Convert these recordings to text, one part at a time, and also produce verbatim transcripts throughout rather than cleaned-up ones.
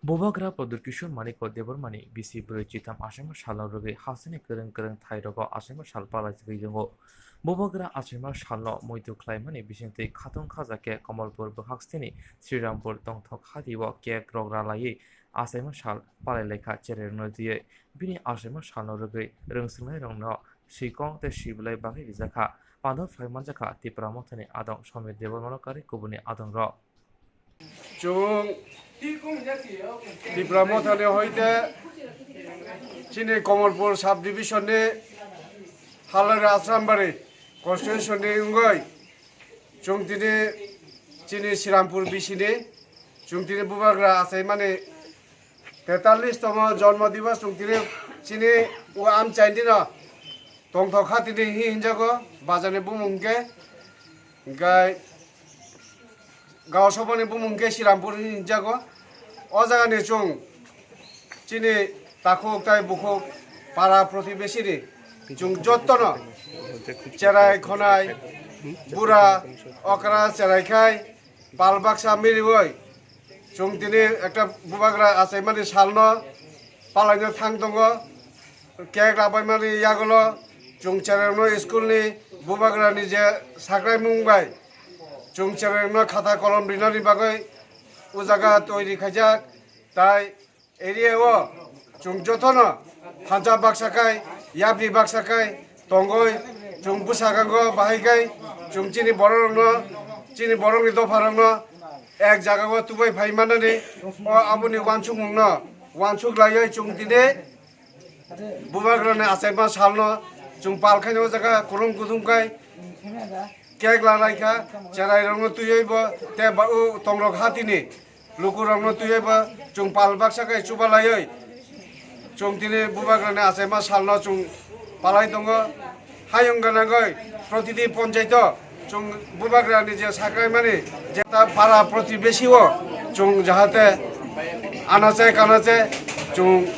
Bubagra Pradyut Kishore Manikya Debbarmani bisi brwi chitham achaima salno rwgwi hasteni kwrwng kwrwng thairogo achaima sal palaijagwi wngo. Bubagra achaima salno muitu khlaimani bisingtwi khatung khaja khe Kamalpur bwkhak stini Srirampur tongthok hatio cake rok ralaiwi achaima sal palailaikha cherairokno twiwi. Bini achaima salno rwgwi rwngswngnairokno swikong tei swibilai bagwi rijakha. Pandal phai manjakha Tipra Mothani adong Somir Debbarmano karwi kubuni adongrok. Chwng Tipra Mothani hoite chini Kamalpur sub division ni Halari Asrambari constituency ni wngwi chwng tini chini Srirampur bisini chwng tini bubagra achaimani tetallis tomo jonmo divos chwng tini chini o amchaini no tongthok kha tini hi hinjago, bajani bumung hwnkhe, hwnkhe Gaosaboni bumung khe Srirampur hinwi hinjago. O jagani chwng chini takhuk tai bukhuk para protibesini chwng jottono cherai khonai bura okra cherai khai pal baksa miriwi chwng tini ekta bubagra achaimani salno palaino thang tongo. Cake rabaimani yagulo chwng cherairokno school ni bubagrani je sakraimung bai chwng cherairokno khata kolom rinani bagwi o jaga toiri khaijak. Tai area o chwng jotono thansa baksa khai yapri baksa khai tongwi chwng bwskango bahai khai chwng chini bororokno chini borokni dopharokno ek jagao tubai phai manani o aboni uansukmungno uansuk laiwi chwng tini Bubagrani achaima salno chwng pal khaino o jaga kurum kuthum khai cake lalaikha, cherairokno twiwi bo tei ba o tongrok hatini lukurokno twiwi bo chwng pal baksa khai chubalaiwi chwng tini bubagrani achaima salno chwng palai tongo. Hayung ganagoi protiti ponchaito chwng bubagrani je sakraimani je ta para protibesi o chwng jahate anache kanache chwng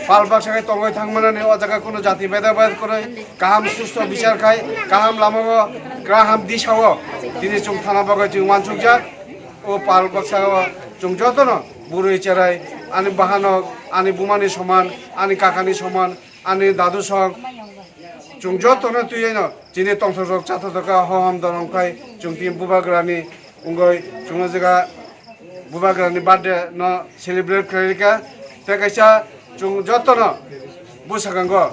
pal baksa khe tongwi thangmanani o jaga kunu jati beda beda kwrwi kaham susto bichar khai kaham lamao kaham disao tini chwng thana bagwi chwng uansukjak. O pal baksa o chwng jotono bwrwi cherai ani bahanok ani bumani soman ani kakani soman ani dadu song chwng jotono twiwi no chini tongthok rok chathok kha hohom dorom khai chwng tini bubagrani wngwi chwng o jaga bubagrani birthday no celebrate khlai rikha tei kaisa chwng jotono bwskango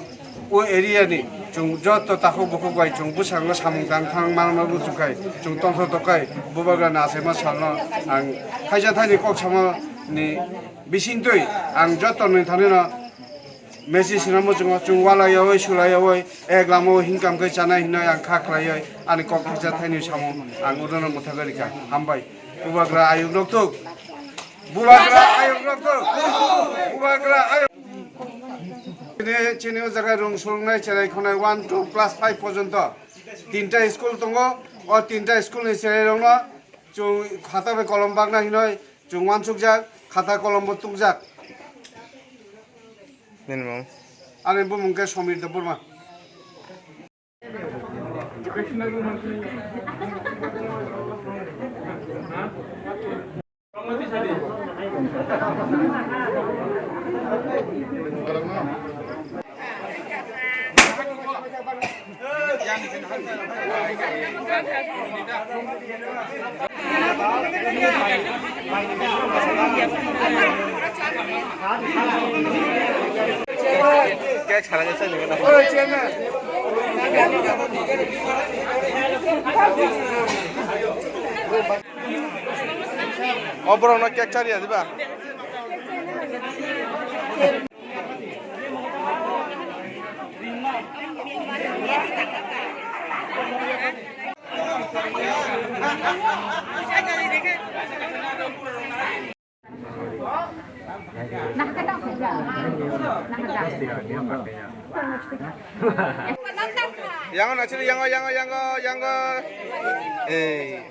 o area ni chwng joto takhuk bukhuk bai chwng bwskango samung tang thang manma muchung khai chwng tongthok tok khai bubagrani achaima salno ang thaisa thaini kok samani bisingtwi ang joto ni thani no message rwna muchungo chwng walaiyawi sulaiyawi ek lamao hinkam khe chanai hinwi ang kha khlaiwi ani kok thaisa thaini samung ang udono mwthagwi rikha. Hambai. Bubagra ayuk nokthuk. Bubagra ayuk nokthuk. Bubagra ayuk. Chini, chini o jaga rung surungnai cherai khonai one to class five porjonto tinta school tongo. O tinta school ni cherai rokno chwng khata bai kolom bakna hinoi chwng uansukjak, khata kolom bo tukjak. Nini mung? Ani bumung khe Somir Debbarma. O borok no cake chariya diba? Yango na chili yango yango yango yango. Eh.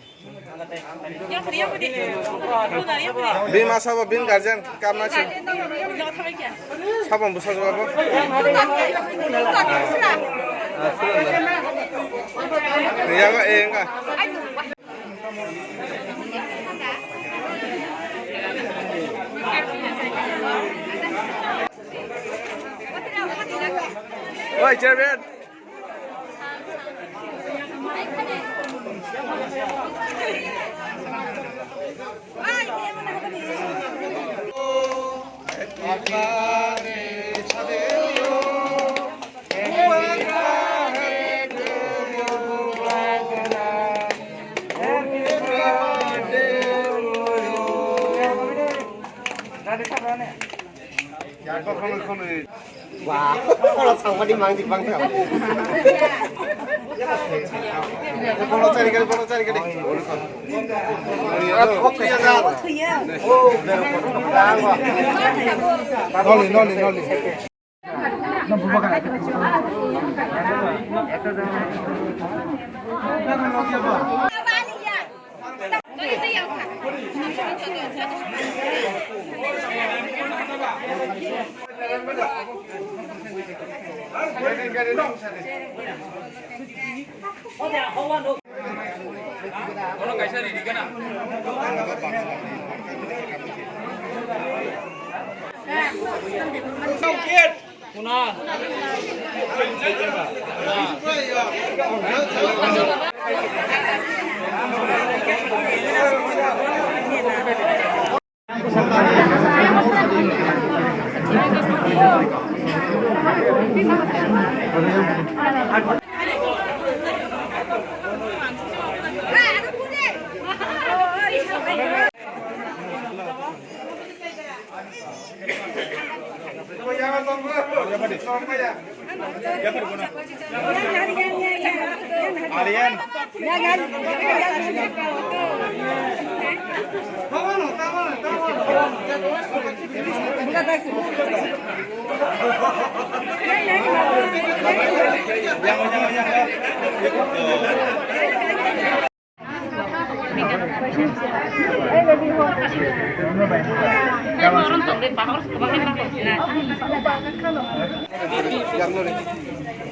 Bini masa bo bini guardian kamna se. Sabon busa jaba bo. Yango eh enga. Oi, chairman. Wah, kalau sama di mang di bang. Kalau cari kali, kalau cari kali. Noli, noli, noli.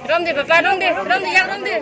Romdi, papa, romdi, romdi, yak romdi.